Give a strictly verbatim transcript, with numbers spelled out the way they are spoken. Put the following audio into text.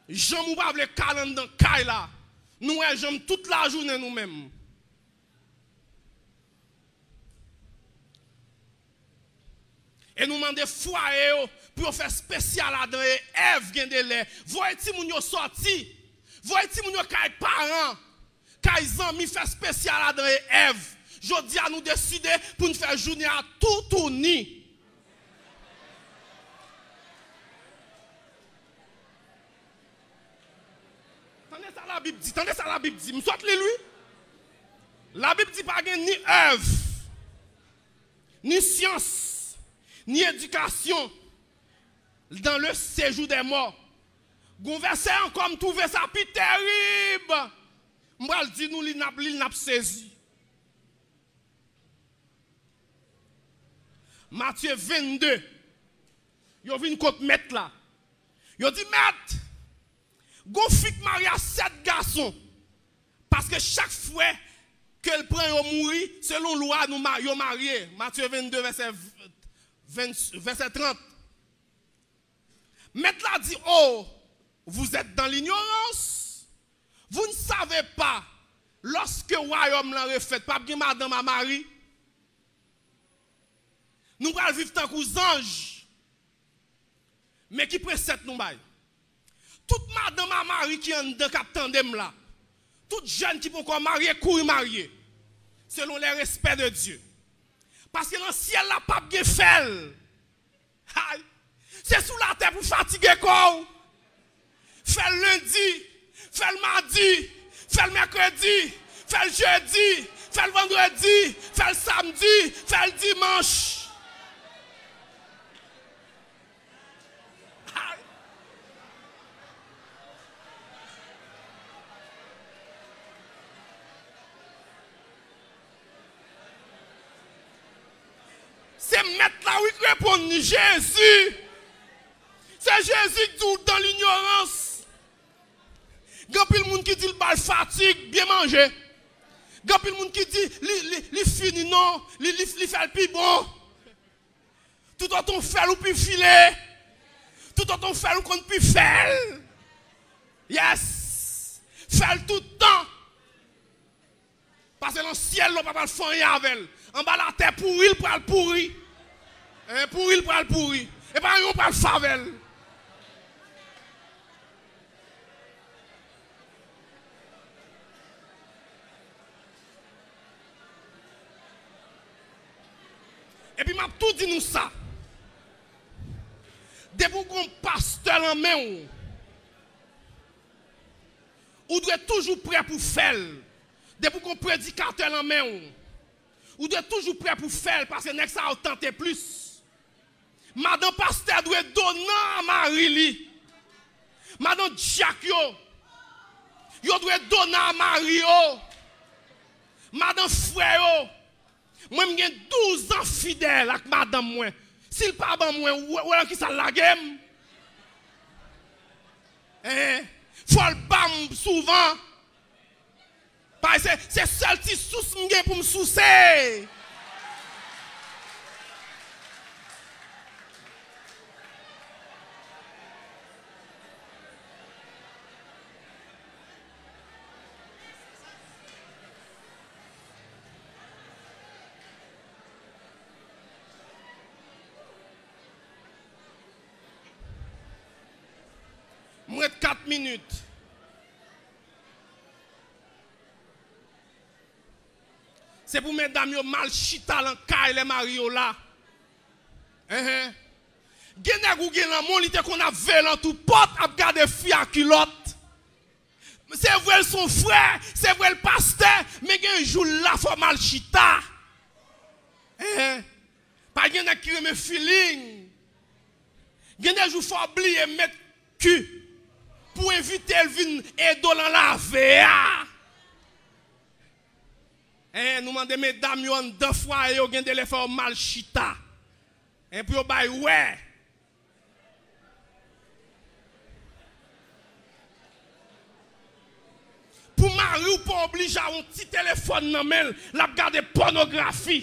Janm ou pa vle kal anndan kay la. Nou wè janm tout lajounen nou menm. E nou mande fwaye yo pou yo fè espesyal adan e Èv gen de lè. Voye timoun yo sòti. Voye timoun yo kay paran, kay zanmi, fè espesyal adan e Èv. Jodi a nou deside pou n fè jounen a toutouni. Tande sa Labib di, tande sa Labib di. M sot li l wi. Labib di pa gen ni Èv, ni syans, ni edikasyon dans le séjour des morts. Gon vèsè ankò, m twouve sa pi terib. M pral di nou li, n ap li l, n ap sezi. Matye vennde, yo vin kot mèt la. Yo di, Mèt, gon fi k marye a sèt gason. Paske chak frè ke l pran yo mouri, selon lwa nou ma-, yo marye. Matye vennde, vèsè ven, vèsè trant. Mèt la di, Oh, vous êtes dans l'ignorance. Vous ne savez pas, lorsque wayòm lan refèt, p ap gen madanm a mari. Nou pral viv tankou zanj. Men ki presèt nou bay. Tout madanm a mari ki anndan k ap tande m la. Tout jèn ki poko marye, kouri marye. Selon les respects de Dieu. Paske nan syèl la p ap gen fèl. Ay! Se sou latè pou fatige kò w. Fè l lendi, fè l madi, fè l mèkredi, fè l jedi, fè l vandredi, fè l samdi, fè l dimanch. Ay! Se mèt la wi k reponn li, Jezi. Se Jezi k di w dans l'ignorance. Gen anpil moun ki di l ba l fatig, byen manje. Gen anpil moun ki di li, li, li fini non, li, li, li fè l pi bon. Toutotan w fè l ou pi file. Toutotan w fè l ou konn pi fè l. Yes. Fè l tout tan. Pase nan syèl la, w pa pral fè anyen avè l. Anba latè, pouri l pral pouri. Hein, pouri l pral pouri. E pa anyen w pral fè avè l. Epi m ap tou di nou sa. Depi w gon pastè nan men w, ou dwe toujou prè pou fè l. Depi w gon predikatè nan men w, ou dwe toujou prè pou fè l, paske nèg sa yo tante plis. Madan pastè dwe donan a mari li. Madan dyak yo, yo dwe donan a mari yo. Madan frè yo, mwen m gen douz an fidèl ak madanm mwen. Si l pa ban mwen, w-, w-, w-, nan kisa l lage m? Hein? Fò l ba m souvan. Paske se, se sèl ti sous m gen pou m souse. M ret kat minit. Se pou medam yo mal chita nan kay lè mari yo la. Enhen. Gen nèg ou gen lanmou, li te konn ap veye l antou pòt, ap gade fi a kilòt. Se vre l se yon frè, se vre l pastè, men gen jou l la fò mal chita. Enhen. Pa gen nèg ki renmen feeling. Gen de jou fò w bliye met ki pou envite l vin ede w nan lave a. Enhen, nou mande medam yo anndan fwaye yo, gen de lè fò yo mal chita. Enhen, pou yo bay wè. Pou mari w pa oblije a yon ti telefòn nan men l, l ap gade pònografi.